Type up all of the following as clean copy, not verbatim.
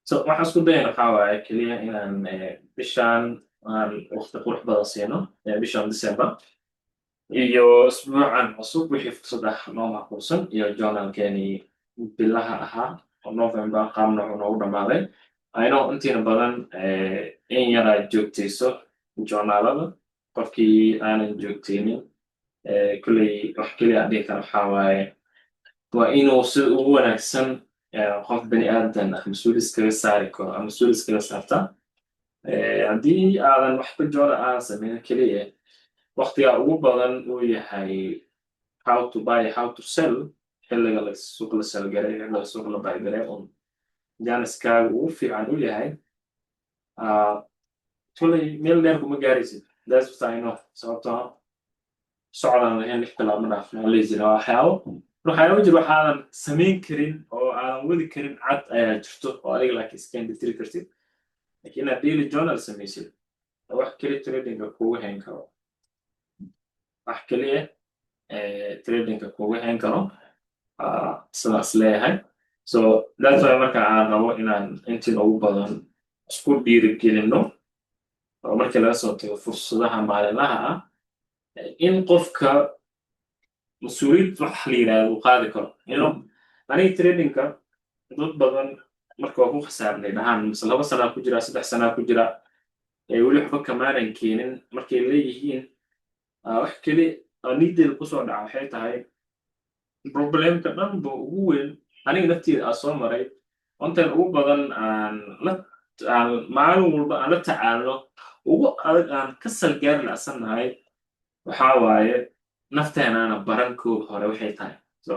So waxaan isku dayana waxaa waaye keliya inaan bishaan aan waqti qurux badan siino, bishan December iyo isbuucan cusub, wixii fursad ah noo macquulsan iyo journalkeeni bilaha ahaa oo November qaab noocu noogu dhammaaday. Ayno intiina badan in yar aad joogtayso journalada. Qofkii aanan joogtaynin, kulley wax keliya aan dhihi kara waxaa waaye waa inuu sida ugu wanaagsan qof bani aadan ah mas-uul iskaga saari karo ama mas-uul iskaga saarta. Haddii aadan waxba journal aadan sameynin, keliya waqtiga ugu badan uu yahay how to buy, how to sell, xilliga la suuq la sell garay, xilliga suuq la buy garay un chancekaaga ugu fiican u yahay, kulley meel dheer kuma gaaraysid. That's what I know. Sababtoo socdaan lahayn lix bilood ma dhaafno la jira. Waxyaabo jira waxaadan samayn karin oo aadan wadi karin cad ayaa jirto oo adiga laakiin iska indhatiri kartid, laakiin inaad daily journal samaysid wax keliya tradingka kugu hayn karo, wax keliya tradingka kugu hayn karo sidaas leeyahay. So that's why marka aan rabo inaan intiin ugu badan isku dhiirigelino oo markii laga soo tago fursadaha maalinlaha ah, in qofka mas-uuliyad wax la yidhahdo uu qaadi karo. Aniga tradingka dad badan marka waa ku khasaarnay dhahaan, mise 2 sanaa ku jira, 3 sanaa ku jira, weli waxba kamaanan keenin markay leeyihiin, wax keli oo niideeda kusoo dhaca waxay tahay problemka dhan ba ugu weyn aniga nafteeda aa soo maray, ontan ugu badan aan la aan maalin walba aan la tacaalno, ugu adag aan ka salgaari la'sannahay, waxaa waaye nafteenaana baran koob hore waxay tahay. So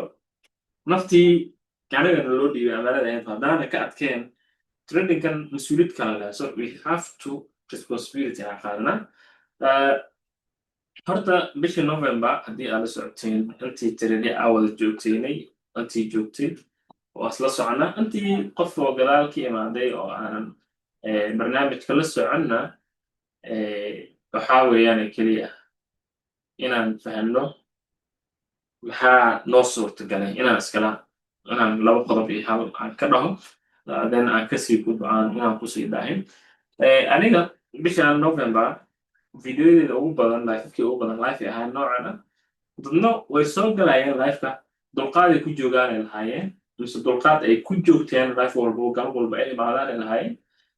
naftii anigana loo dhiibay amaanada ahayd haddaana ka adkeen tradingkan mas-uuliyad kala leh. So we have to responsibility aan qaadanaa. Horta bishii November haddii aad la socoteen, intii tiradi aa wada joogtaynay, intii joogtay oo isla socona, intii qof oo gadaal ka imaaday oo aanan barnaamijka la soconna, waxaa weeyaan keliya inaan fahanno maxaa noo suurtagalay, inaan iskala inaan laba qodob iyo hal aan ka dhaho, then aan kasii gudbo, aan inaan kusii daahin. Aniga bishan November videoyadeeda ugu badan, livekii ugu badan live ay ahaan noocan ah. Dadna way soo galayeen liveka, dulqaaday ku joogaanay lahaayeen mise dulqaad ay ku joogteen live walba, galab walba ay imaadaanay lahaayeen.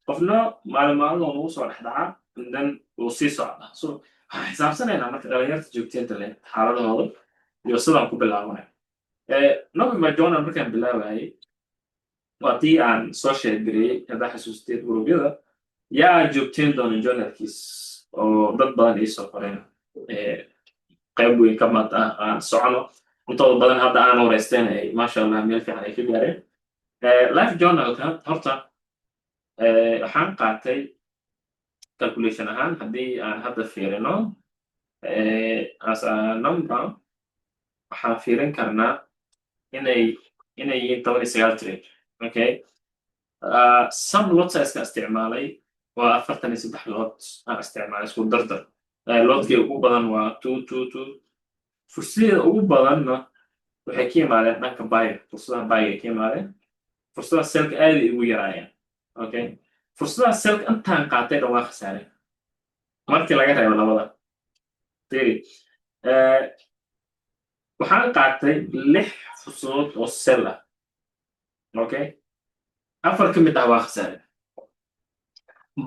Qofna maalin maalin oo nagu soo dhex dhacaa, then wuu sii socdaa. So waxaan xisaabsanaynaa marka dhalinyarta joogteenta leh xaaladahooda iyo sidaan ku bilaabanay November journal. Markaan bilaabayay waa tii aan soo sheegareeyey, haddaa xasuusteed, gurubyada yaa joogteen doona journalkiis oo dad badan iisoo qoreen, qayb weyn ka mid ah aan socono, intooda badan hadda aan wareysteen ay maasha Allah meel fiican ay ka gaareen. Live journalka horta waxaan qaatay calculation ahaan, haddii aan hadda fiirino as a number, waxaan fiirin karnaa inay yihiin 19 trade. Okay, some lot size ka isticmaalay waa 43 lot aan isticmaalay isku dardar. Lotkii ugu badan waa two two two. Fursadeeda ugu badanna waxay ka yimaadeen dhanka buyga, fursadaha buyga ay ka yimaadeen. Fursadaha sellka aaday ugu yaraayeen. Okay, fursadaha sellka intaan qaatay dhan waa khasaareen markii laga reebo labada. Fiiri, waxaan qaatay lix fursadood oo sell ah. Okay, afar ka mid ah waa khasaare.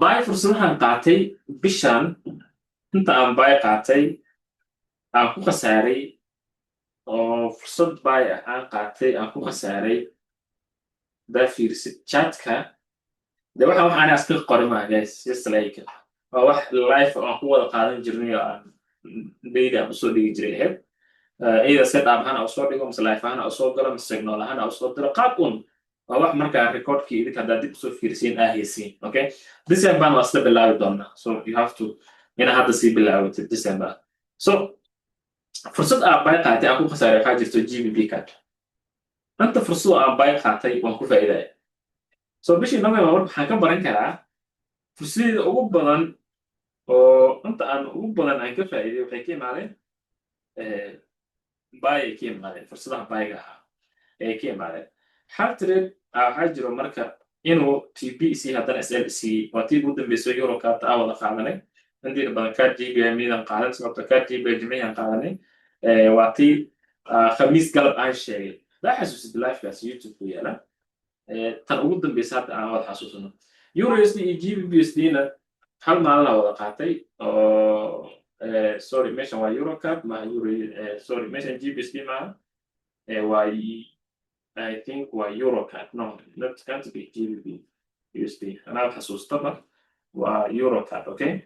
Buy fursadahan qaatay bishan, inta aan buy qaatay aan ku khasaaray oo fursad buy ah aan qaatay aan ku khasaaray, hadaa fiirisid chatka de waxa waxaan iska qoray maa guys, just like waa wax live oo aan ku wada qaadan jirnay oo aan daily aan usoo dhigi jiray ahayd. Iyada iska dhaab ahaan aan usoo dhigo, mise live ahaan aan usoo galo, mise signal ahaan aan usoo diro, qaab un waa wax markaa recordkii idinka haddaa dib usoo fiirsiin aa haysiin. Okay, December waa isla bilaabi doonaa, so you have to ina hadda sii bilaawatid December. So fursad aan buy qaatay aan ku khasaaray waxaa jirto GBP CAD. Inta fursad aan buy qaatay waan ku faa'iidaya. So bishii November marka waxaan ka baran karaa fursadeeda ugu badan oo inta aan ugu badan aan ka faa'iiday waxay ka imaadeen buy ay ka imaadeen, fursadaha buyga ahaa ay ka imaadeen. Hal trade waxaa jiro marka Inuu TP c haddana SL c waa tii ugu dambeysay. Euro CAD aa wada qaadanay. Intiina badan CAD JPY miidan qaadan, sababta CAD JPY jimcihii aan qaadanay. Waa tii Khamiis galab aan sheegay. Hadaa xasuusid, livekaas YouTube ku yaala. Tan ugu dambeysa hadda aan wada xasuusano, Euro USD iyo GBP USD na hal maalin la wada qaatay oo, sorry, meeshan waa euro CAD maaha, euro, sorry, meeshan GBP maaha, waa, I think waa euro CAD. No, not can't be GBP USD. Anaa xasuustaba waa euro CAD. Okay,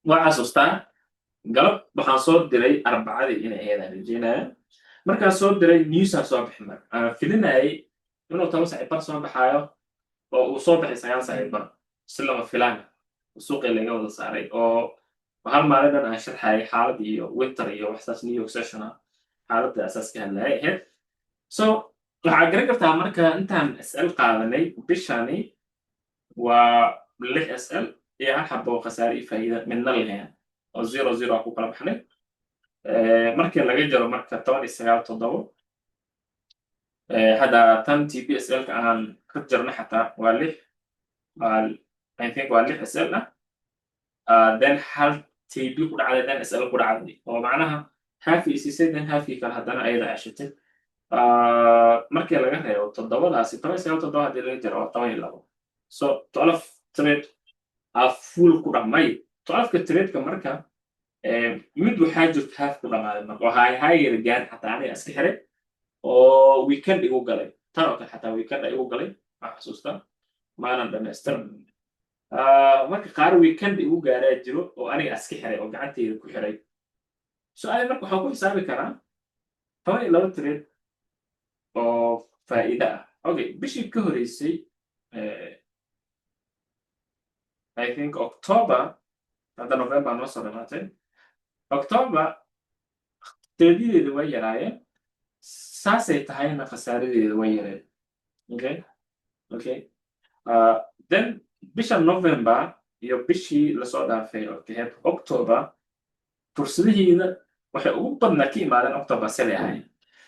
waa xasuustaa galab waxaan soo diray Arbacadii inay ahayd aan rajeynaya. Markaan soo diray, newsaan soo bixin. Marka aan filinayay inuu 10:15 soo baxaayo oo uu soo baxay 9:15, si lama filaan suuqii laga wada saaray, oo hal maalidan aan sharxayay xaalad iyo winter iyo waxsaas, New York session ah xaaladda asaas ka hadlayay ahayd. So waxaa garan kartaa marka intaan SL qaadanay bishani waa lix SL iyo hal xabo oo khasaare iyo faa'iida midna lahayn, oo 0-0 ku kala baxnay. Markii laga jaro marka 19 toddobo, hadda tan TP SL ka aan ka jarno xataa waa lix, I think waa lix SL ah, then hal TP ku dhacday, then SL ku dhacday, oo macnaha half i siisay, then halfkii kale haddana ayada ceshatay. Markii laga reebo toddobadaasi, 19 toddoba haddii laga jaro waa 12. So 12 trade aa full ku dhamay. 12-ka tradeka marka mid waxaa jirta half ku dhamaaday marka oo high higher gaar xataa aniga iska xiray oo weekend igu galay. Tan oo kale xataa weekend igu galay, waa xasuustaa, maanan dhamaystir. Marka qaar weekend igu gaaraa jiro oo aniga iska xiray oo gacantayda ku xiray. So adi marka waxaan ku xisaabi karaa 12 trade oo faa'iide ah. Okay, bishii ka horeysay, I think October, hadda November noo soo dhamaatay, October tradeyadeeda way yaraayeen, saasay tahayna khasaaradeeda way yareen. Okay, then bisha November iyo bishii lasoo dhaafay oo ahayd October, fursadaheeda waxay ugu badnaa ka imaadeen October silay ahayn.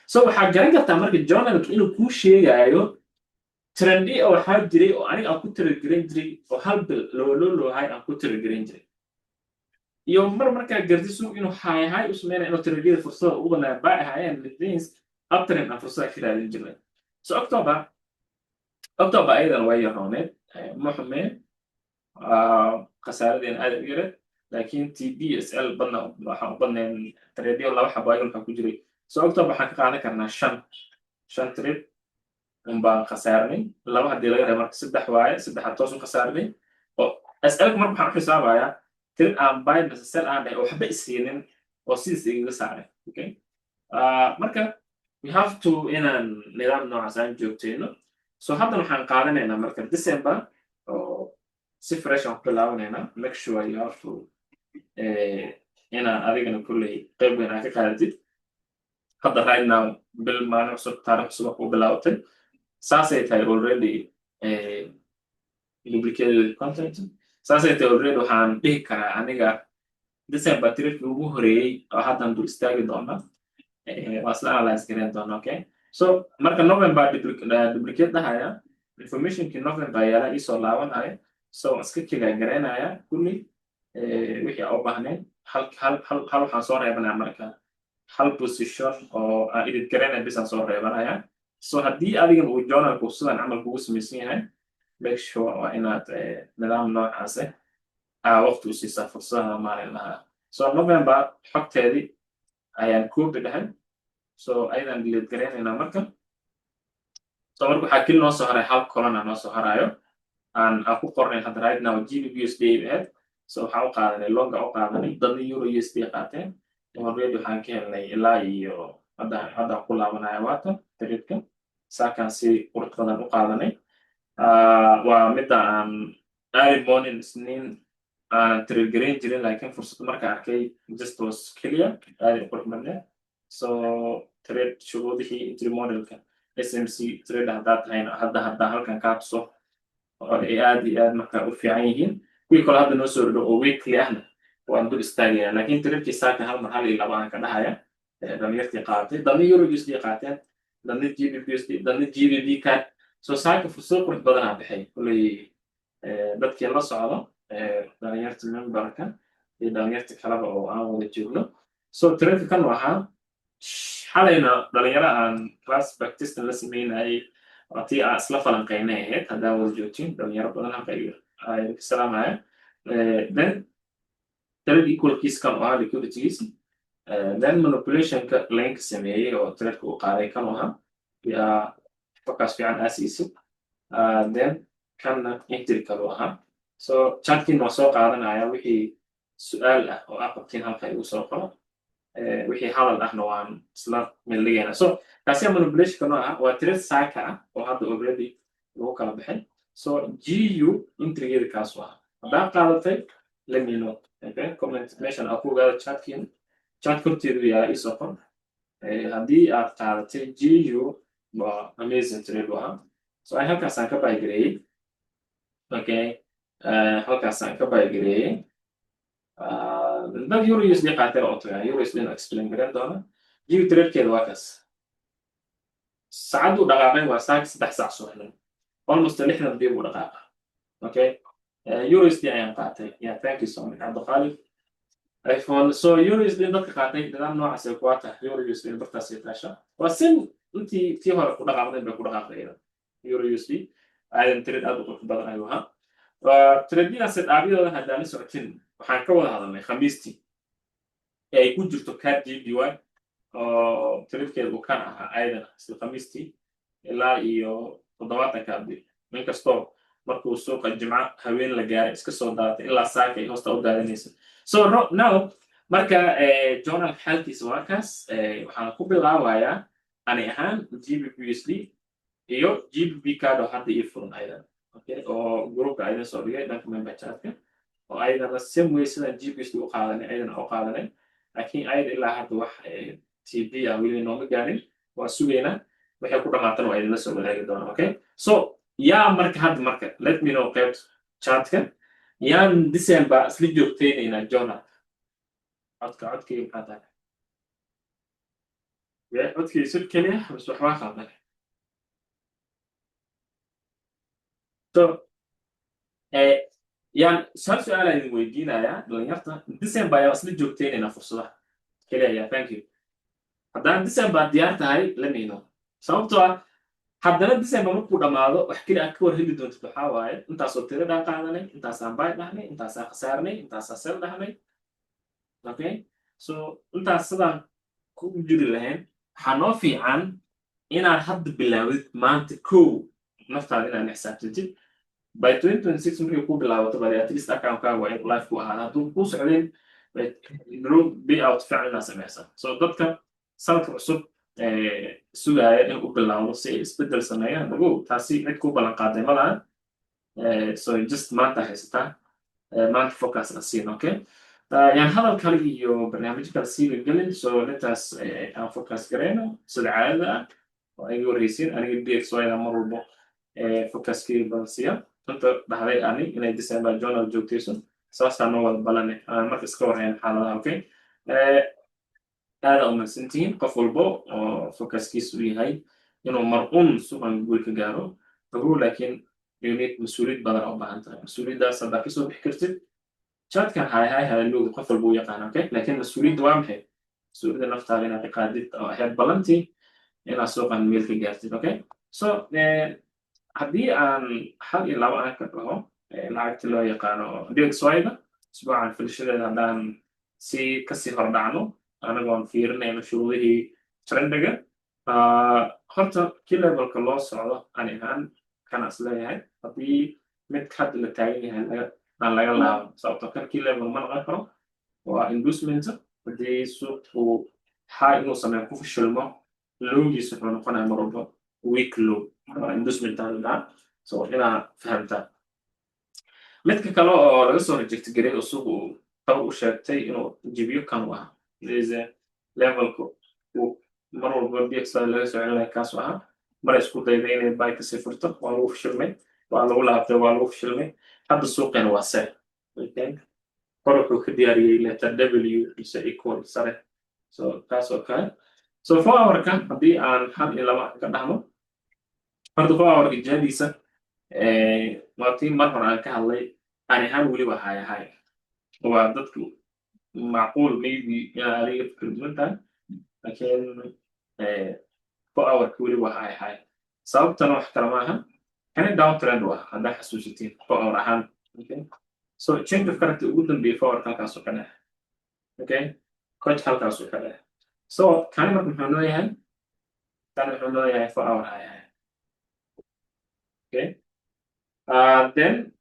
So waxaa garan kartaa marka journalka inuu kuu sheegaayo trendi oo waxaa jiray oo aniga aan ku trade-garan jiray, oo hal bil low low high aan ku trade-garan jiray, iyo mar markaa garti suuq inuu high high u sameynaya, inuu trendiyada fursada ugu badnaa buy ahaayeen means uptrend aan fursada ka raadin jirnay. So October ayadan way yarooneed, ma xumeen, khasaaradeena aad u yareed, laakiin TP SL badna waxaan u badnayn tradeyo laba xabo ayagan waxaa ku jiray. So October waxaan ka qaadan karnaa shan trade un baan khasaarnay. Laba haddii laga reebo marka saddex waaye, saddexaad toos u khasaarnay oo SL-ka. Marka waxaan u xisaabayaa trade aan buy mise sell aan dhahay oo waxba isiinin oo sidiis igaga saaray. Okay, marka we have to inaan nidaam noocaas aan joogtayno. So haddan waxaan qaadanaynaa marka December oo si fresh aan ku bilaabanaynaa. Make sure you have to inaan adigana kulley qayb weyn aan ka qaadatid. Hadda right now bil, maalin cusub, taarikh cusub ku bilaabatay, saasay tahay already duplicated content, saasay tahay already. Waxaan dhihi karaa aniga December tradekii ugu horeeyey oo haddan dul istaagi doona, waa isla analyze gareyn doona. Okay, so marka November duplicate dhahaya, informationkii November yaala iisoo laabanaya. So waan iska clear garaynaya kulli wixii aan u baahnayn. Hal hal hal hal waxaan soo reebanaya marka hal position oo aan edit garaynaya bis aan soo reebanaya. So haddii adigan uu journalku sidan camal kugu samaysan yahay, make sure waa inaad nidaam noocaase aa waqti u siisaa fursadaha maalinlaha. So November xogteedii ayaan copy dhahay, so ayadaan delete garaynaynaa marka. So marka waxaa keli noo soo haray hal column noo soo harayo aan ku qornay hadda right now GBP USD ahayd. So waxaan u qaadanay longa u qaadanay, dadna euro USD qaateen. Already waxaan ka helnay ilaa iyo hadda ku laabanaya waata tradeka saakaan si qurux badan u qaadanay. Waa midda aan early morning Isniin aanan trade garayn jirin, laakiin fursad marka arkay just was clear, aad u qurux badneed. So trade shuruudihii entry modelka SMC trade haddaad tahayna, hadda halkan kaa tuso oo ay aad iyo aad marka u fiican yihiin. Kuwii kale hadda noo soo dhow oo weekly ahna waan dul istaagaya, laakiin tradekii saaka hal mar hal iyo laba aan ka dhahaya. Dhalinyartii qaadatay, dadna euro USD qaateen, dadna GBP USD, dadna GBP CAD. So So saaka fursado qurux badanaa baxay. Kulley dadkii la socdo, dhalinyarta memberka iyo dhalinyarta kaleba oo aan wada joogno. So tradeka kan ahaa xalayna dhalinyaro aan class backtesting la sameynayay, waa tii aan isla falanqeynay ahayd. Haddaa wada joogtiin, dhalinyaro badan halka ay ka salaamaya. Then trade equalkiis kan u ahaa, liquiditygiis, then manipulationka lineka sameeyey oo tradeka uu qaaday kan u ahaa. Yaa focus fiican aa siisid. Then kanna entry kalu ahaa. So chartkin waa soo qaadanaya. Wixii su-aal ah oo aa qabtiin halka igu soo qoro, wixii hadal ahna waan isla meeldhigayna. So kaasi manipulationka noo ah waa trade saaka ah oo hadda already lagu kala baxay. So GU entrygeeda kaasu ahaa. Haddaa qaadatay, let me know. Okay, comment meeshan aa ku ogaada. Chartkiina chart horteedu yaala, isoo qor haddii aad qaadatay. GU waa amazing trade ahaa. So ay halkaasaan ka buy gareeyey. Okay, halkaasaan ka buy gareeyey. Dad euro USD qaateen oo tagaa euro USD na explain gareyn doona. GU tradekeeda waa kaas. Saacaduu dhaqaaqay waa saaka 3 saac subaxnimo, almost 60 pip buu dhaqaaqa. Okay, euro USD ayaan qaatay. Yeah, thank you so much, Cabdiqaalib iPhone. So euro USD dadka qaatay, nidaam noocaas ay kuwaa tahay. Euro USD bartaas ay taasha waa sin intii tii hore ku dhaqaaqday bay ku dhaqaaqday. Euro USD aadan trade aad u qurux badan ayuu ahaa. Waa tradeyada setup-yadooda haddaan la socotin, waxaan ka wada hadalnay Khamiistii ee ay ku jirto CAD JPY oo tradekeeda uu kan ahaa ayadana isla Khamiistii ilaa iyo 70-ka abril. Inkastoo markuu suuqa Jimco haween la gaaray iska soo daadatay, ilaa saaka ay hoosta u daadanaysa. So now marka journal xaalkiisa waa kaas. Waxaan ku bilaabayaa ani ahaan GBPUSD iyo GBP CAD oo hadda ii furan ayadana. Okay, oo groupka aydan soo dhigay dhanka member chatka, oo ayadana same way sidaan GBPUSD u qaadanay ayadana u qaadanay, laakiin ayada ilaa hadda wax TP ah weli nooma gaarin. Waa sugaynaa, waxay ku dhamaatana waa idinla soo wadaagi doonaa. Okay, so yaa marka hadda marka let me know qaybta chatka, yaan December isla joogtaynaynaa journal. Codka, codkayga maxaa tahay? Codkayga sid keliya bas, waxbaa qaldan. So yaan hal su-aal idin weydiinayaa dhalinyarta: December ayaan isla joogtaynaynaa fursadaha keliya? Ya, thank you. Haddaan December diyaar tahay, let me know, sababtoo ah haddana December markuu dhammaado, wax keli aad ka war heli doontid waxaa waaye intaasoo tiradhaan qaadanay, intaasaan buy dhahnay, intaasaan khasaarnay, intaasaan sell dhahnay. Okay, so intaas sidaan ku jiri lahayn, waxaa noo fiican inaad hadda bilaawdid maanta kow naftaada inaad xisaabtantid. By 2026 markay ku bilaabato, bari at least account-kaaga waa in live ku ahaada. Hadduu kuu socdeen, payout fiican inaad sameysaa. So dadka sanadka cusub sugaaya in u bilaawdo si ay isbeddel sameeyaan, ogow taasi cid ku ballan qaaday ma lahan. So just maanta haysataa, maanta focus na siin. Okay, yaan hadal kale iyo barnaamijyo kale siiba gelin. So intaas aan focus garayno sida caadada ah oo ay iga warreysiin. Aniga DXY da mar walbo focuskii badan siiya. Inta dhahday ani inay December journal joogtayso, saasaa noo wada balane aan marka iska warhayn xaaladaha. Okay, aada umahadsantihiin qof walbo oo focuskiisu u yahay inuu mar un suuqan guul ka gaaro. Ogow laakiin you need mas-uuliyad badan oo baahan tahay. Mas-uuliyaddaas haddaa kasoo bixi kartid, chartkan hay hay hallelujah, qof walba u yaqaana. Okay, laakiin mas-uuliyadda waa maxay? Mas-uuliyadda naftaada inaad ka qaadid oo ahayd ballantii inaad suuqan meel ka gaartid. Okay, so haddii aan hal iyo laba aan ka dhaho lacagta loo yaqaano DXY-da isbuucan filashadeeda, haddaan si kasii hordhacno anagoon fiirinayno shuruudihii trendiga, horta key levelka loo socdo ani ahaan kana is leeyahay haddii mid hadda la taagan yahay aan laga laaban, sababto kan key level ma noqon karo, waa inducement. Haddii suuqu high inuu sameeyo ku fashilmo, lowgiis wuxuu noqonaya mar walba weak low, inducement aan dhaha. So inaa fahamtaa. Midka kale oo laga soo reject garay oo suuqu uu u sheegtay inuu jibiyo kan u ahaa levelka uu mar walba DXY laga soo celinaya, kaasu ahaa. Mar isku dayday inay buy kasii furto, waa lagu fashilmay, waa lagu laabtay, waa lagu fashilmay. Hadda suuqeena waa sell. Kor wuxuu ka diyaariyey letter W mise equal sare. So kaas oo kale. So 4 hourka haddii aan hal iyo laba ka dhahno, Horta 4 hourka jihadiisa waa tii mar hore aan ka hadlay. Ani ahaan weli waa higher high. Waa dadku macquul maybe inaad adiga fikir duwan tahay, laakiin 4 hourka weli waa higher high. Sababtana wax kale maaha, kani down trend waa haddaa xasuusatiin 4 hour ahaan. Okay, so change of character ugu dambeeyay 4 hourka halkaasuu ka dhex. Okay, CHoCH halkaasuu ka dhex. So kani marka muxuu noo yahay? Kani wuxuu noo yahay 4 hour higher high. Okay, then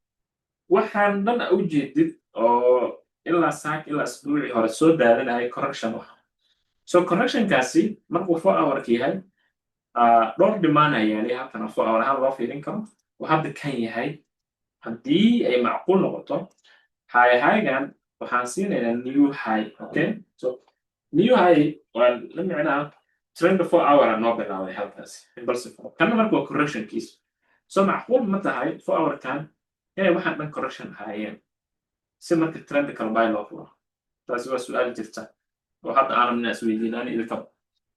waxaan dhan u jeedid oo ilaa saak, ilaa asbuucii hore soo daadanayay, correction ah. So correctionkaasi markuu 4 hourka yahay, dhowr demand ayaa halkan oo 4 hour ahaan loo fiirin karo oo hadda kan yahay. Haddii ay macquul noqoto, high highgan waxaan siinaynaa new high. Okay, so new high waa la micnaa trend 4 hour noo bilaabay halkaasi impulsive. Kana marka waa correctionkiisa. So macquul ma tahay 4 hourkan inay waxaan dhan correction ahaayeen si marka trend kale buy loo furo? Taasi waa su-aal jirta oo hadda aanan ina isweydiinaan idinkaba.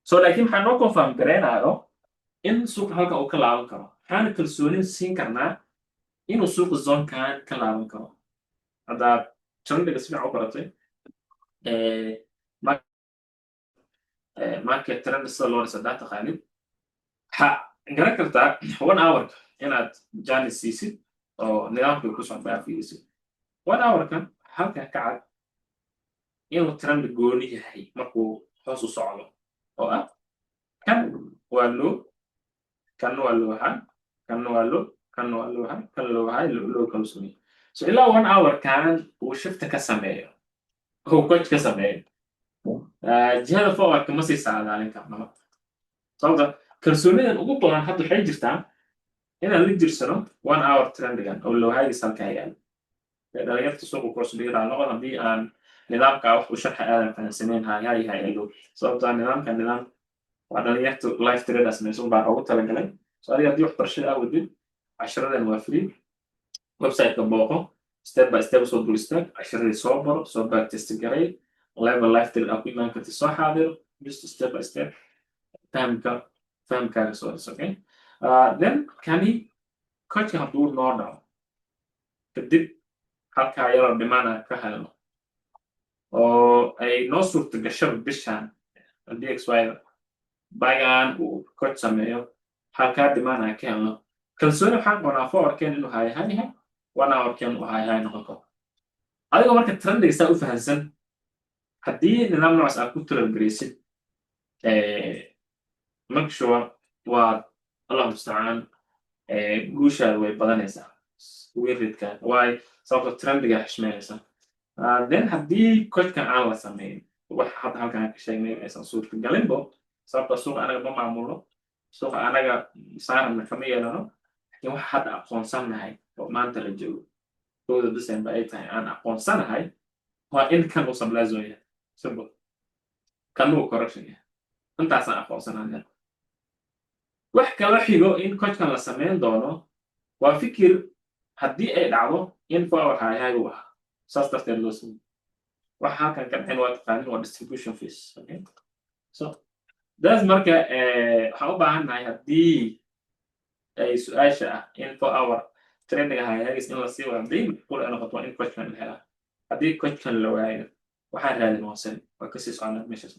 So laakiin maxaa noo confirm gareynayo in suuqa halkan uu ka laaban karo? Maxaana kalsoonin siin karnaa inuu suuqa zonekan ka laaban karo? Haddaad trendiga si fiican u baratay, market trend sida loo dhisa haddaad taqaanid, waxaa garan kartaa 1 hour inaad chance siisid oo nidaamkii ku socda aad fiirisid. 1 hourkan halkan ka cad inuu trend gooni yahay markuu hoos u socdo, oo ah kan waa low, kanna waa low high, kanna waa low, kanna waa low high, kan low high, low kala sameeyo. So ilaa 1 hour kan uu shifta ka sameeyo, uu CHoCH ka sameeyo, jihada 4 hourka ma sii saadaalin karno. Sababta kalsoonidan ugu badan hadda waxay jirtaa inaan la jirsano 1 hour trendigan oo low highgiis halkaa yaalo. Dhalinyarta suuqa ku cusub iraa noqon haddii aan nidaamka wax u sharxa aadan fahansaneyn high high high low, sababtaa nidaamka nidaam waa dhalinyarta live traders maysun baa ugu talagalay. So adiga haddii waxbarashada aa wadid, cashiradan waa free. Website-ka booqo, step by step soo dul istaag, cashiradii soo baro, soo backtest garay, level live trade aa ku imaan karti, soo xaadiro, just step by step fahamka fahamkaaga soo dhis. Okay, then kani CHoCHka hadduu noo dhaco kadib, halkaa yaroo demand aan ka helno oo ay noo suurta gashaba bishan DXY buygan uu CHoCH sameeyo, halkaa demand aan ka helno, kalsooni waxaan qabnaa 4 hourkeen inuu higher high yahay, 1 hourkeen uu higher high noqon karo. Adigoo marka trendiga saa u fahansan, haddii nidaam noocaas aad ku trade garaysid, make sure waa, Allah mustacaan, guushaada way badanaysaa win rateka. Waay sababta trendiga xishmeynaysaa. Then haddii CHoCHkan aan la samayn, wax hadda halkan aan ka sheegnay aysan suurtagelinbo, sababta suuqa anaga ma maamulno, suuqa anaga saaranna kama yeelano, laakiin waxa hadda aqoonsanahay oo maanta la joogo 1 December ay tahay aan aqoonsanahay waa in kan uu supply zone yahay, simple, kan uu correction yahay. Intaasaan aqoonsanahay. Wax kala xigo in CHoCHkan la samayn doono waa fikir. Haddii ay dhacdo in 4 hour high high u ahaa, saas darteed loo sameyo, waxa halkan ka dhacin waa taqaanin, waa distribution phase. Okay, so that's marka waxaan u baahan nahay haddii ay su-aasha ah in 4 hour trendiga high highs in lasii wado, haddii macquul ay noqoto, waa in CHoCHkan la helaa. Haddii CHoCHkan la waayo, waxaan raadin waa sell, waa kasii soconaa meeshaas.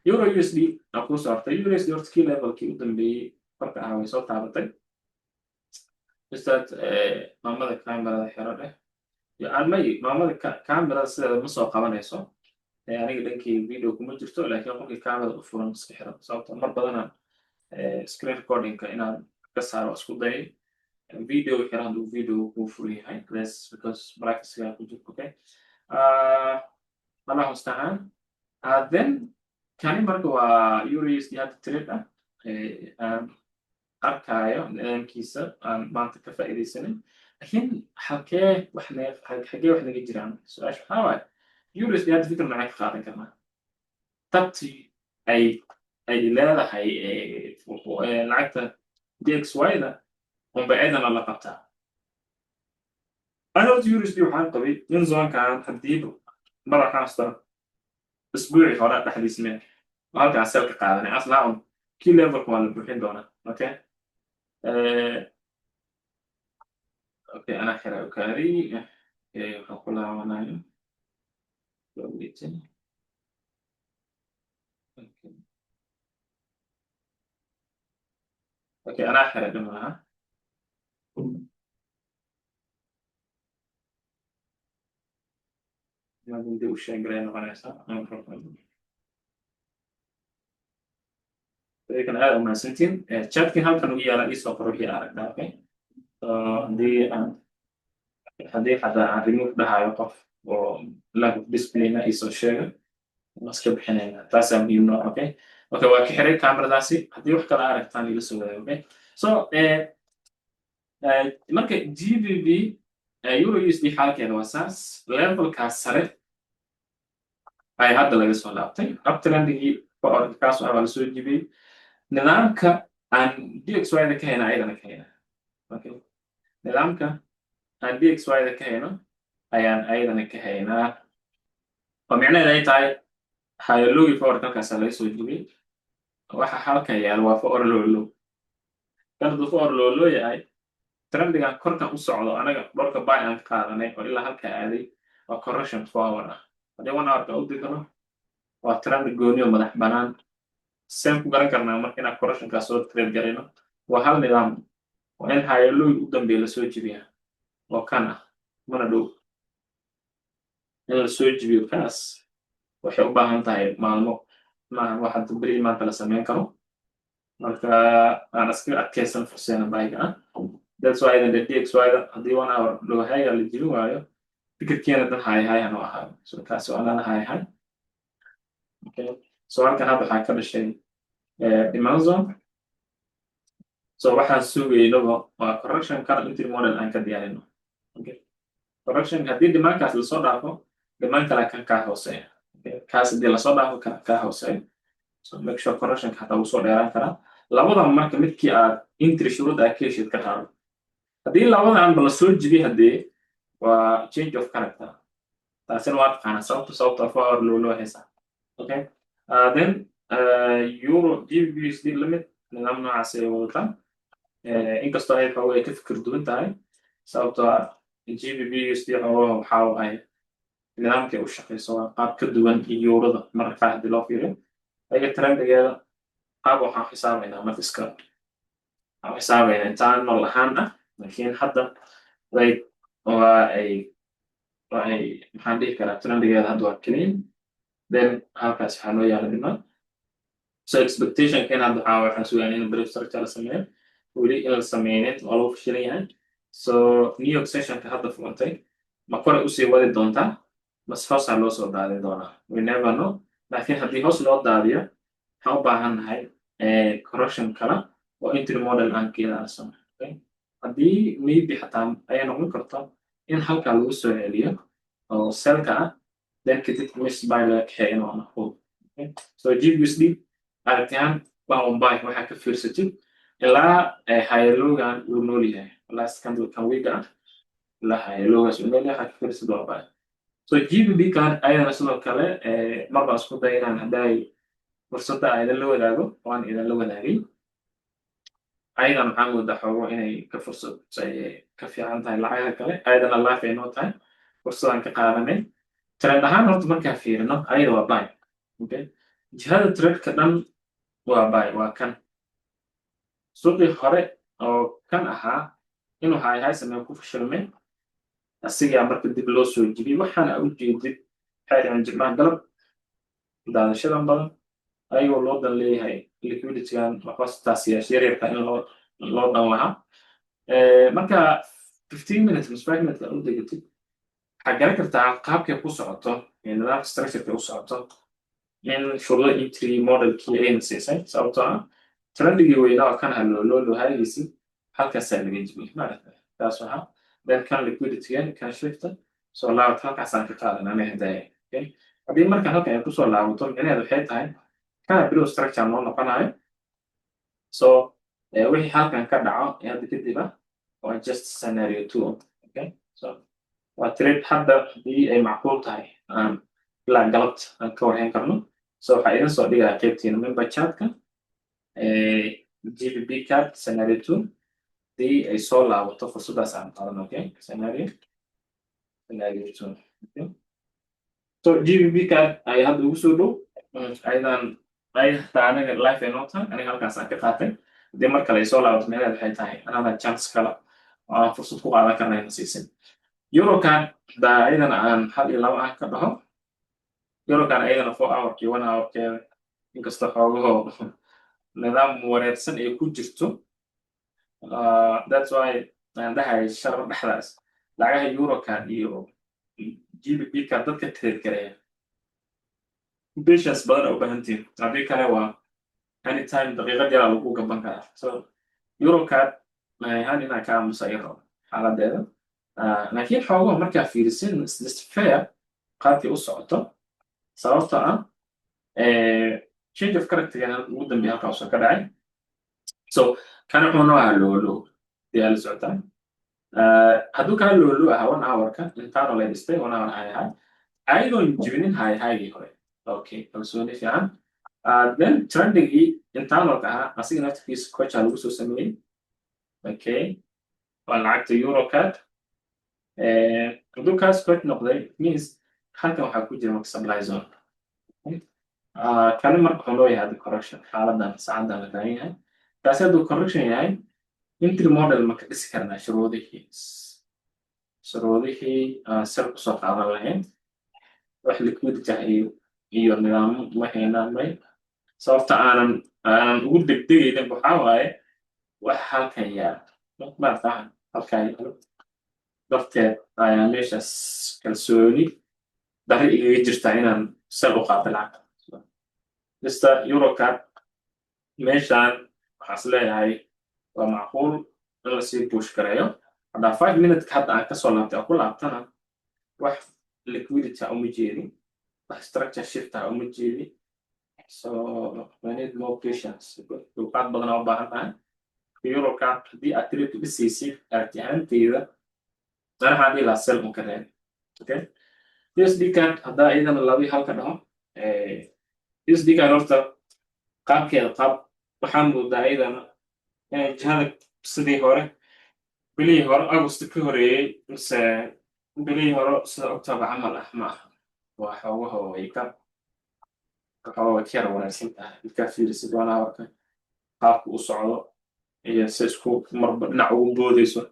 Euro USD aa kuu soo hartay. Euro USD horta key levelkii u dambeeyey korka ahaa way soo taabatay. Ustaad, maamada camerada xero dheh. Aan may maamada camerada sideeda ma soo qabanayso. Aniga dhankii video kuma jirto, laakiin qofkii camerada u furan iska xiro, sababto mar badanaan screen recordingka inaan ka saaro isku dayay. Video xiro hadduu video kuu furan yahay. That's because privacyga ku jirto. Okay, Allah mustacaan. Then kani marka waa euro USD hadda trade ah aan arkaayo nidaamkiisa aan maanta ka faa'iidaysanin, laakiin halkee wax naga, xagee wax naga jiraan? Su-aasha waxaa waaye, euro USD hadda fikir noocee ka qaadan karnaa? Tabti ay leedahay lacagta DXY-da unbay ayadana la qabtaa. Ana horta euro USD waxaan qabay in zonekan haddiiba mar waxaan xasuustaa isbuucii hore dhexdiis mee halkaan sell ka qaadanay aslaa un key levelka waa la buuxin doonaa. Okay. Okay, anaa xira okaadi. Okay, waxaan ku laabanaya meeting. Okay, anaa xira dhimaha. Dib u sheegalay noqonaysaa, no problem. Kan aad umahadsantiin. Chatkin halkan ugu yaala, iisoo qor wixii aragtaa. Okay, so haddii xataa aan remove dhahayo qof oo lack of discipline, iisoo sheega, iska bixinayna. Taasaa muhiim noo. Okay, waa ka xiray kameradaasi. Haddii wax kale aragtaan, ila soo wadaag. Okay, so marka GBP euro USD xaalkeeda waa saas. Levelkaas sare ay hadda laga soo laabtay, uptrendigii kaas waa lasoo jibiyey. Nidaamka aan DXY-da ka hayna ayadana ka hayna. Okay, nidaamka aan DXY-da ka hayno ayaan ayadana ka haynaa, oo micnaheeda ay tahay higher lowgii 4 hour halkaasaa laga soo jibiyey. Waxa halkan yaal waa 4 hour lower low. Kan hadduu 4 hour lower low yahay, trendigan korkan u socdo, anaga dhorka buy aan ka qaadanay oo ilaa halka aaday, waa correction 4 hour ah. Haddii 1 hourka u digno, waa trend gooni oo madax banaan. Seen ku garan karnaa marka inaan correctionkaa soo trade garayno? Waa hal nidaam: waa in higher low u dambeeya lasoo jibiya, oo kan ah. Mana dhow in lasoo jibiyo kaas, waxay u baahan tahay maalmo, maaha waxa beri maanta la sameyn karo. Marka aan iskaga adkaysan furseena buyga ah. That's why the DXY-da haddii 1 hour low high la jibin waayo, fikirkeena dan higher high hanoo ahaado. So kaasi waa anana higher high. Okay, so halkan hadda waxaa ka dhashay demand zone. So waxaan sugaynaba waa correction kana entry model aan ka diyaarino. Okay, correction haddii demandkaas lasoo dhaafo, demand kale kan kaa hooseeya. Okay, kaas haddii lasoo dhaafo, kan kaa hooseeya. So make sure correctionka hataa wuu soo dheeraan karaa labadan. Marka midkii aad entry shuruud aad ka heshid ka qaado. Haddii labadanba lasoo jibiy, haddee waa change of character. Taasina waa taqaanaa sababta 4 hour low loo haysaa. Okay, then euro GBPUSD limit nidaam noocaas ay wadataa, inkastoo ay xooga ay ka fikir duwan tahay, sababtoo ah GBPUSD xoogaha waxaa ay nidaamkay u shaqeyso waa qaab ka duwan eurada. Marka qaar haddii loo fiiriyo ayaga trendigeeda, qaab waxaan xisaabaynaa, marka iska waxaan xisaabaynaa intaan nool ahaan ah. Laakiin hadda like waa ay maxaan dhihi karaa, trendigeeda hadda waa clean. Then halkaas waxaa noo yaala demand. So expectation hadda waxaan sugaan in break structure la sameeyo. Weli in la sameynin, waa lagu fashilan yahay. So New York sessionka hadda furantay, ma koray usii wadi doontaa mase hoosaa loo soo daadin doonaa? We never know. Laakiin haddii hoos loo daadiyo, waxaan u baahan nahay correction kale oo entry model aan ka ilaalsano. Haddii maybe xataa ayay noqon karto in halkaa lagu soo celiyo oo sellka ah, then kadib miss buy laga kaxeeyana waa macquul. So GBUSD aragtiyan waa on buy. Waxaa ka fiirsatid ilaa higher lowgan uu nool yahay, last candle kan wickga ah, ilaa higher lowgaas uu nool yahay, waxaa ka fiirsatid waa buy. So GBP kan ayadana sidoo kale mar baan isku day inaan hadday fursadda aan idin la wadaago, waan idin la wadaagay. Ayadan waxaa moodaa xoogo inay ka fursad ka fiican tahay lacagaha kale. Ayadana live ay noo tahay, fursadaan ka qaadanay. Trend ahaan horta markaa fiirino, ayada waa buy. Okay, jihada trendka dhan waa buy. Waa kan suuqii hore oo kan ahaa inuu higher high sameeyo ku fashilmay, asigaa marka dib loo soo jibiyey. Waxaana u jeedid waxay dhaceen Jimcaha galab, daadashadan badan ayagoo loo dan leeyahay liquiditygan, waxba taas yaryarka in loo dan lahaa. Marka 15 minutes mise 5 minutes u degatid, waxaad garan kartaa qaabkay ku socoto, nidaamka structureka u socoto, in shuruudo entry modelkii ayna siisay, sababtoo ah trendigii weynaa oo kan haloo loo haagaysi halkaasaa laga jibiyey, maaragta? Taas waxaa then kan liquiditygan kan shifta soo laabat, halkaasaan ka qaadan aniga hadaya. Okay, haddii marka halkan ay kusoo laabato, micnaheedu waxay tahay kana break structure noo noqonayo. So wixii halkan ka dhaco ee hadda kadib ah waa just scenario two. Okay, so waa trade hadda haddii ay macquul tahay aan ilaa galabta aan ka warhayn karno. So waxaa idin soo dhigaya qaybtiina member chatka GBP CAD scenario two. Haddii ay soo laabato, fursaddaas aan qaadan. Okay, scenario two. Okay, so GBP CAD ay hadda ugu soo dhow, ayadan ay hataa aniga live ay noo tahay. Aniga halkaas aan ka qaatay. Haddii mar kale ay soo laabato, meelaheed waxay tahay another chance kale oo aan fursad ku qaadan karnayna siisin. EURCAD daa ayadana aan hal iyo laba ah ka dhaho. EURCAD ayadana 4 hourkii, 1 hourkeeda, inkastoo xoogahoo nidaam wareersan ay ku jirto. That's why aan dhahay shalaba dhexdaas lacagaha EURCAD iyo GBP CAD dadka trade gareeya patience badan u baahantiin. Haddii kale waa anytime, daqiiqad yaraa lagu gaban karaa. So EURCAD ahaan inaan ka aamusa i rabo xaaladeeda, laakiin xoogaha markaa fiirisin, just fair qaabkii u socoto, sababtoo ah change of character ugu dambeeya halkaa usoo ka dhacay. So kana wuxuu noo ahaa low low diyaa la socotaa. Hadduu kaa low low ahaa 1 hourka intaanoo la dhistay, 1 hour high high ayagoon jibinin high highgii hore. Okay, kalsooni fiican. Then trendingii internalka ahaa asiga naftirkiisa CHoCH lagu soo sameeyey. Okay, waa lacagta EURCAD. Hadduu kaas CHoCH noqday, means halkan waxaa ku jira marka supply zone. Kani marka wuxuu leeyahay hadda correction, xaaladan saacadan la taagan yahay. Kaasi hadduu correction yahay, entry model ma ka dhisi karnaa? Shuruudihii aan sell kusoo qaadan lahayn, wax liquidity ah iyo nidaamo ma haynaa? May. Sababta aanan ugu degdegaynin waxaa waaye wax halkan yaal, maarata, halkan yaalo darteed ayaa meeshaas kalsooni dari igaga jirtaa inaan sell u qaato lacagta. Mr EURCAD meeshan waxaan is leeyahay waa macquul in lasii push gareeyo. Haddaa 5 minute hadda aan kasoo laabtay aan ku laabtana, wax liquidity ah uma jeedi, wax structure shift ah uma jeedi. So we need more patience, dulqaad badan aa u baahan tahay. EURCAD haddii aad trade dhisaysid, aragti ahaanteyda ana waxaan dhihi lahaa sell un ka reeb. Okay, USD CAD haddaa iyadana labii halka dhaho. USD CAD horta qaabkeeda qaab waxaan moodaa iyadana inay jihada sidii hore, bilihii hore August ka horeeyey mise bilihii hore sida October camal ah ma aha. Waa xoogaha way ka xooga way ka yara wanaagsan tahay markaa fiirisid 1 hourka qaabka u socdo iyo si isku marba dhinac ugu boodeyso.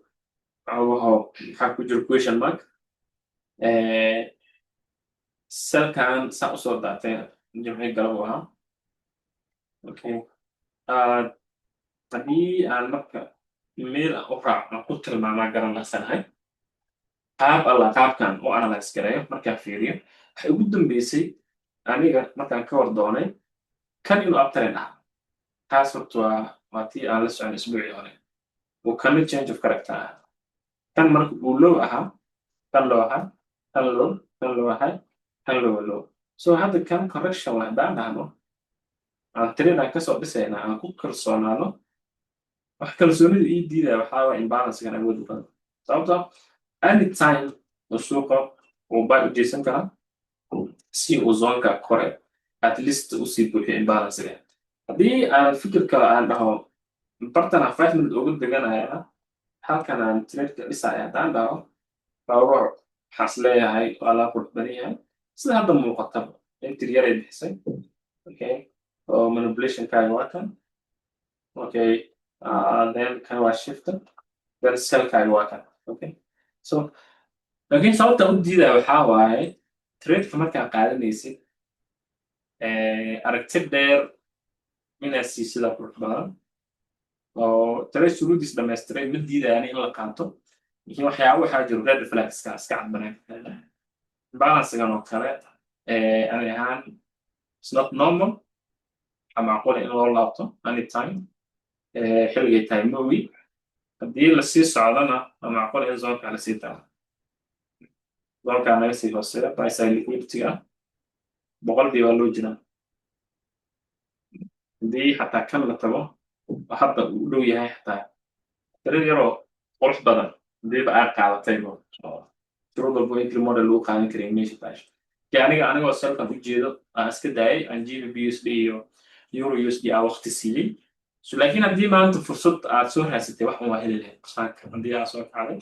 Xoogaho maxaa ku jira question mark. Sellkan saa usoo daatay Jimci galab u ahaa. Okay, haddii aan marka meel u raac aan ku tilmaamaa garan lasanahay qaab alla qaabkan u analyze gareeyo, markaan fiiriyo waxay ugu dambeysay aniga markaan ka war doonay kan inuu uptrend ahaa. Taas horta waa tii aan la socon isbuucii hore uu kana change of character ah. Kan marka uu low ahaa, kan low ahaa, kan low, kan low ahay, kan low low. So hadda kan correction waa haddaan dhahno, aan trend aan kasoo dhisaynaa, aan ku kalsoonaano. Wax kalsoonida ii diidaya waxaa waa imbalancegan awood badan, sababto anytime uu suuqa uu buy u jeesan karaa si uu zoneka kore at least usii buuxiyo imbalancega. Haddii aan fikir kale aan dhaho, bartan aan 5 minute ugu deganaya, halkan aan tradeka dhisaya haddaan dhaho, xoogo waxaan is leeyahay waa la qurux badan yahay sida hadda muuqataba. Entry yaray bixisay. Okay, oo manipulationkaaga waa kan. Okay, then kan waa shift, then sellkaaga waa kan. Okay, so laakiin sababta u diidaya waxaa waaye tradeka markaa qaadanaysid, aragti dheer inaad siisida qurux badan oo trade shuruudiis dhamaystiray. Ma diidayaan in la qaato, laakiin waxyaaba waxaa jiro red flagska iska cadbaneen. Balancegan oo kale ani ahaan it's not normal. Waxaa macquula in loo laabto anytime, xilligay tahay mowi. Haddii lasii socdona, waa macquul in zoneka lasii tago, zoneka naga sii hooseeya buy side liquidity ah. 100 waa loo jiraa haddii xataa kan la tago oo hadda uu u dhow yahay. Xataa trade yaroo qurux badan hadiiba aad qaadatayba, shuruud walbo entry model lagu qaadan karay meesha taasho. Aniga anigoo sellkan u jeedo aan iska daayay, aan GBP USD iyo Euro USD aan waqti siiyey. So laakiin haddii maanta fursad aad soo raasatay, wax un waa heli lahayd saaka haddii aad soo kacday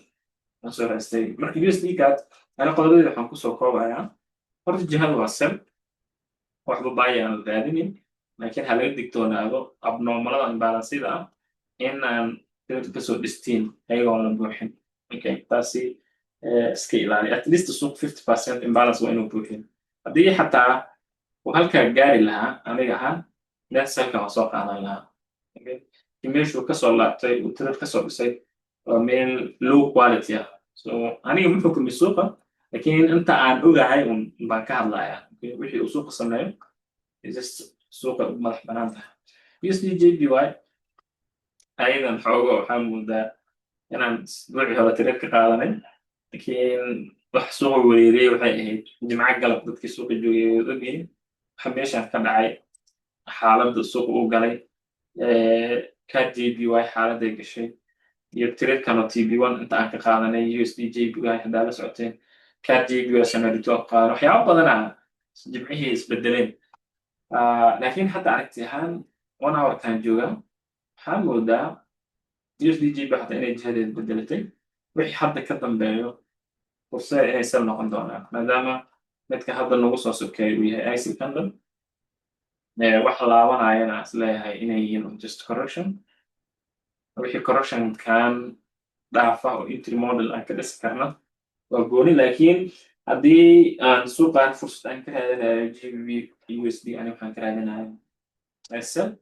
aan soo raastay. Marka USD CAD ana qodobadeeda waxaan kusoo koobayaa: horta jihada waa sell, waxba buy aan la raadinin, laakiin ha laga digtoonaado abnormalada imbalanceyada ah in aan dadka kasoo dhistiin ayagoon la buuxin. Okay, taasi iska ilaali. At least suuq 50% imbalance waa inuu buuxin. Haddii xataa uu halkaa gaari lahaa, aniga ahaan net sellka waan soo qaadan lahaa. Okay, meeshuu kasoo laabtay uu trade kasoo dhisay waa meel low quality ah. So aniga ma xukumi suuqa, laakiin inta aan ogahay un baan ka hadlayaa. Okay, wixii uu suuqa sameeyo just suuqa u madax banaan tahay. USD JPY ayadan xoogo waxaa moodaa inaan isbuucii hore trade ka qaadanay, laakiin wax suuqa wereeriyey waxay ahayd Jimco galab. Dadkii suuqa joogay way ogyihiin waxa meeshaan ka dhacay, xaaladda suuqa uu galay, CAD JPY xaaladay gashay iyo tradekan oo TP1 inta aan ka qaadanay USD JPY haddaa la socoteen, CAD JPY sanadito aan qaadan. Waxyaabo badana Jimcihii isbedeleen, laakiin hadda aragti ahaan one hourkan jooga waxaa moodaa USD JPY xataa inay jihadeed bedelatay. Wixii hadda ka dambeeyo fursada inay sell noqon doonaan, maadaama midka hadda nagu soo sokeeya uu yahay IC candle. Wax laabanayana is leeyahay inay yihiin just correction. Wixii correctionkan dhaafa oo entry model aan ka dhisi karna waa gooni, laakiin haddii aan suuqan fursad aan ka raadinayo GBP USD, ani waxaan ka raadinayo sell.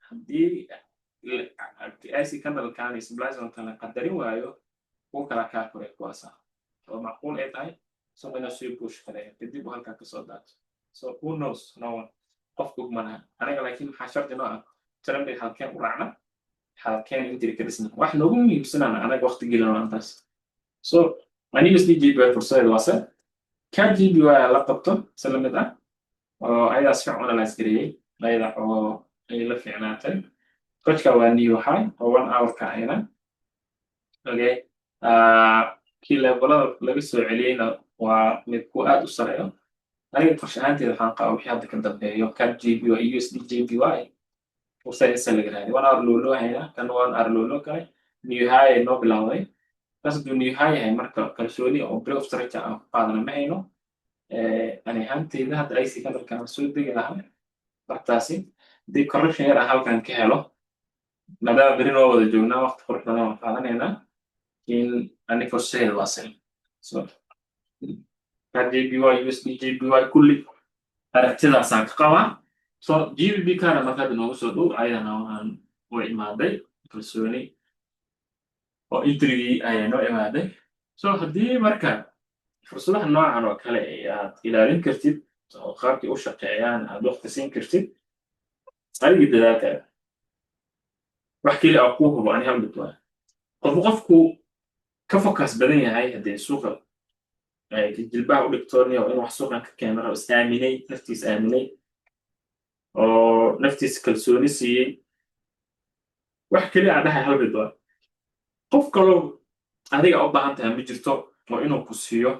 Haddii IC candlekan iyo supply zone la qadarin waayo, kuwa kala kaa koray kuwaasa oo macquul ay tahay suuq inuu sii push gareeyo, kadib uu halkaa kasoo daato. So who knows? No one, qofku og malaha aniga. Laakiin maxaa shardi noo ah? Trendiga halkeen u raacna, halkeen entry ka dhisna, wax noogu muhiimsanana anaga waqti gelin intaas. So ani USD JPY fursadeed waa sell. CAD JPY la qabto si lamid ah oo ayadaa si fiican analyze gareeyey, ayada oo ay la fiicnaatay. CHoCHka waa new high oo one hour-ka ayna. Okay, kii levelada laga soo celiyeyna waa mid ku aad u sareeyo. Aniga qorshe ahaanteeda waxaan qabaa wixii hadda ka dambeeyo CAD JPY USD JPY fursad in sell laga raadiyo. One hour low loo haynaa, kan one hour low loo kale new high ay noo bilowday. Taas hadduu new high yahay, marka kalsooni oo break of structure aan ku qaadana ma hayno. Ani ahaanteyda hadda IC candlekan soo degi lahaa bartaasi haddii correction yar aan halkan ka helo, maadaama beri noo wada joognaa, waqti qurux badan waan qaadanaynaa in ani fursadeeda waa sell. So JPY USD JPY kulli aragtidaasaan ka qabaa. So GBP kana marka hadda noogu soo dhow, ayadana waan way imaaday, kalsooni oo entrygii ayaa noo imaaday. So haddii marka fursadaha noocan oo kale aad ilaalin kartid oo qaabkii u shaqeeyaan aad waqti siin kartid, adigii dadaalkaaga, wax keli a kuu hubo ani hal mid waa: qofku qofku ka focus badan yahay haddii suuqa jilbaha u dhigtooniyo inuu wax suuqan ka keeno rabo, is aaminay, naftiis aaminay oo naftiisa kalsooni siiyey, wax keli a dhahay hal mid waa: qof kaloo adiga u baahan tahay ma jirto oo inuu ku siiyo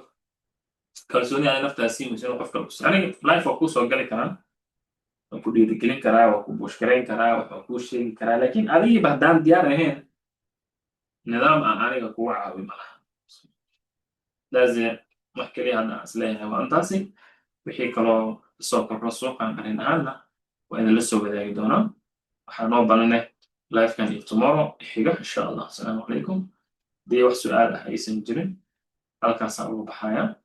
kalsooni ada naftaa siin weyso inuu qof kale ku siiyo. Aniga live waa kuu soo gali karaa, waan ku dhiirigelin karaa, waa ku push garayn karaa, waxaan kuu sheegi karaa, laakiin adigiiba haddaan diyaar ahayn, nidaam aan aniga kugu caawi malaha. Laazim wax keliya hadda aan isleeyahay waa intaasi. Wixii kaloo kasoo kordho suuqan arrin ahaanna waa idinla soo wadaagi doonaa. Waxaa noo balaneh livekan iyo tomorrow xiga, insha Allah. Asalaamu calaykum. Haddii wax su-aal ah aysan jirin, halkaasaan uga baxaya.